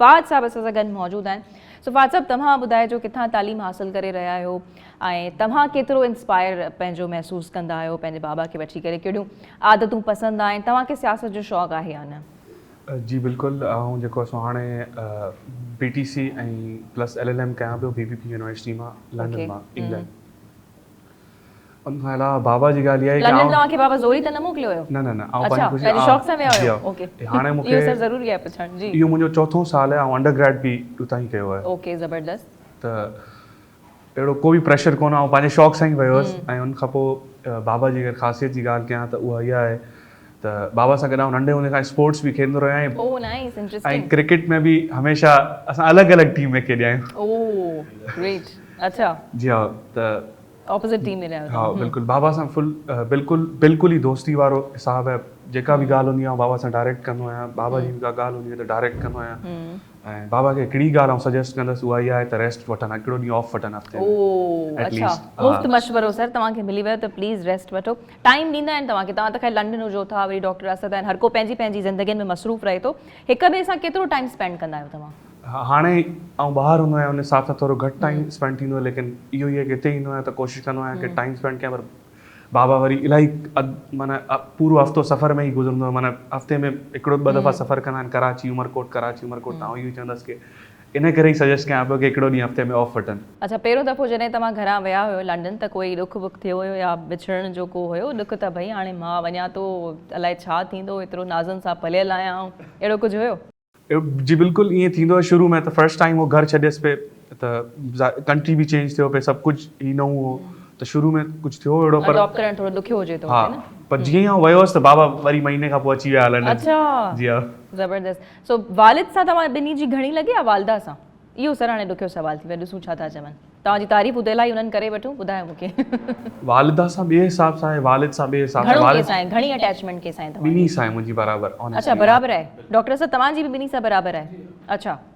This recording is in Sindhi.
فهد صاحب اسان سان گڏ موجود آهن. سو فهد صاحب توهان ٻڌائجو ڪٿان تعليم حاصل ڪري رهيا آهيو ۽ توهان ڪيترو انسپائر پنهنجو محسوس ڪندا آهيو پنهنجي بابا کي وٺي ڪري ڪهڙيون عادتون پسند آهن توهان کي سياست جو شوق آهي يا نه؟ جي بلڪل آئون جيڪو سو هاڻي B T C ۽ plus L L M ڪيان پيو بي بي پي يونيورسٽي مان لنڊن مان انگلينڊ. ان کان علاوه بابا جي ڳالهه اها آهي ڪه لنڊن توهان کي بابا زوري ته نه موڪليو هيو؟ نه نه نه آئون پنهنجي خوشي پنهنجي شوق سان ويا هيو اوڪي هاڻي مون کي اهو سر ضروري آهي پڇڻ جي اهو منهنجو چوٿون سال آهي آئون انڊر گريڊ به اتان ئي ڪيو آهي. اوڪي زبردست. ته اهڙو ڪو به پريشر ڪونه آئون پنهنجي شوق سان ئي ويو هيس ۽ ان کان پوء بابا جي اگر خاصيت جي ڳالهه ڪيان ته اها اها آهي ته بابا سان گڏ آئون ننڍي هوندي کان اسپورٽس به کيڏندو رهيو آهيان او نائيس ۽ انٽريسٽنگ ڪرڪيٽ ۾ به هميشه اسان الڳ الڳ ٽيم ۾ کيڏيا آهيون. او گريٽ اڇا. جي ها ته اپوزٽ ٽيم ۾ رهيا ها بلڪل بابا سان فل بلڪل بلڪل ئي دوستي وارو حساب آهي جيڪا به ڳالهه هوندي آهي بابا سان ڊائريڪٽ ڪندو آهيان بابا جي به ڪا ڳالهه هوندي آهي ته ڊائريڪٽ ڪندو آهيان ۽ بابا کي هڪڙي ڳالهه آئون سجيسٽ ڪندس اها اها آهي ته ريسٽ وٺن هڪڙو ڏينهن آف وٺن هفتي ۾ ايٽ ليسٽ مفت مشورو سر توهان کي ملي ويو ته پليز ريسٽ وٺو ٽائيم ڏيندا آهن توهان کي توهان ته خير لنڊن هجو ٿا وري ڊاڪٽر اسد آهن هر ڪو پنهنجي پنهنجي زندگين ۾ مصروف رهي ٿو هڪ ٻئي سان ڪيترو ٽائيم اسپينڊ ڪندا آهيو توهان؟ هاڻي آئون ٻاهر هوندو آهيان ان حساب سان ٿورو گهٽ ٽائيم اسپينڊ ٿيندو آهي ليڪن اهو ئي آهي ڪي هتي ايندو آهيان ته ڪوشش ڪندو آهيان ڪي ٽائيم اسپينڊ ڪيان پر بابا وري الاهي معنيٰ پورو هفتو سفر ۾ ئي گذرندو آهي معنيٰ هفتي ۾ هڪڙو ٻه دفعا سفر ڪندا آهن ڪراچي عمرڪوٽ ڪراچي عمرڪوٽ ته آئون اهو ئي چوندس ڪي ان ڪري ئي سجيسٽ ڪيان پيو ڪي هڪڙو ڏينهن هفتي ۾ آف وٺن. اڇا پهريون دفعو جڏهن توهان گهران ويا هيو لنڊن ته ڪوئي ڏک وک ٿيو هيو يا وڇڙڻ جو ڪو هيو ڏک ته ڀئي هاڻي مان وڃان ٿو الائي ڇا ٿيندو ايترو نازن سان پليل آهيان آئون اهڙو ڪجهه هيو؟ جي بلڪل ائين ٿيندو آهي شروع ۾ ته فرسٽ ٽائيم هو گهر ڇڏيس پئي ته ڪنٽري به چينج ٿيو پئي سڀ ڪجهه ئي نئون هو ته شروع ۾ ڪجهه ٿيو اهڙو پر اڊاپٽ ڪرڻ ٿورو ڏکيو هجي ٿو ها پر جيئن ئي آئون ويو هوس ته بابا وري مهيني کان پوء اچي ويا هلن اڇا جي ها زبردست سو والد سان توهان ٻنهي جي گهڻي لڳي يا والده سان اهو سر هاڻي ڏکيو سوال ٿي ويو ڏسون ڇا ٿا چون. توهان جي تعريف اتي الائي انهن ڪري وٺون ٻڌايو مون کي. والده سان ٻئي حساب سان آهي والد سان ٻئي حساب سان. گهڻو ڪنهن سان آهي گهڻي اٽيچمينٽ ڪنهن سان آهي توهان جي. ٻنهي سان آهي منهنجي برابر اڇا برابر آهي ڊاڪٽر صاحب توهان جي به ٻنهي سان برابر آهي اڇا.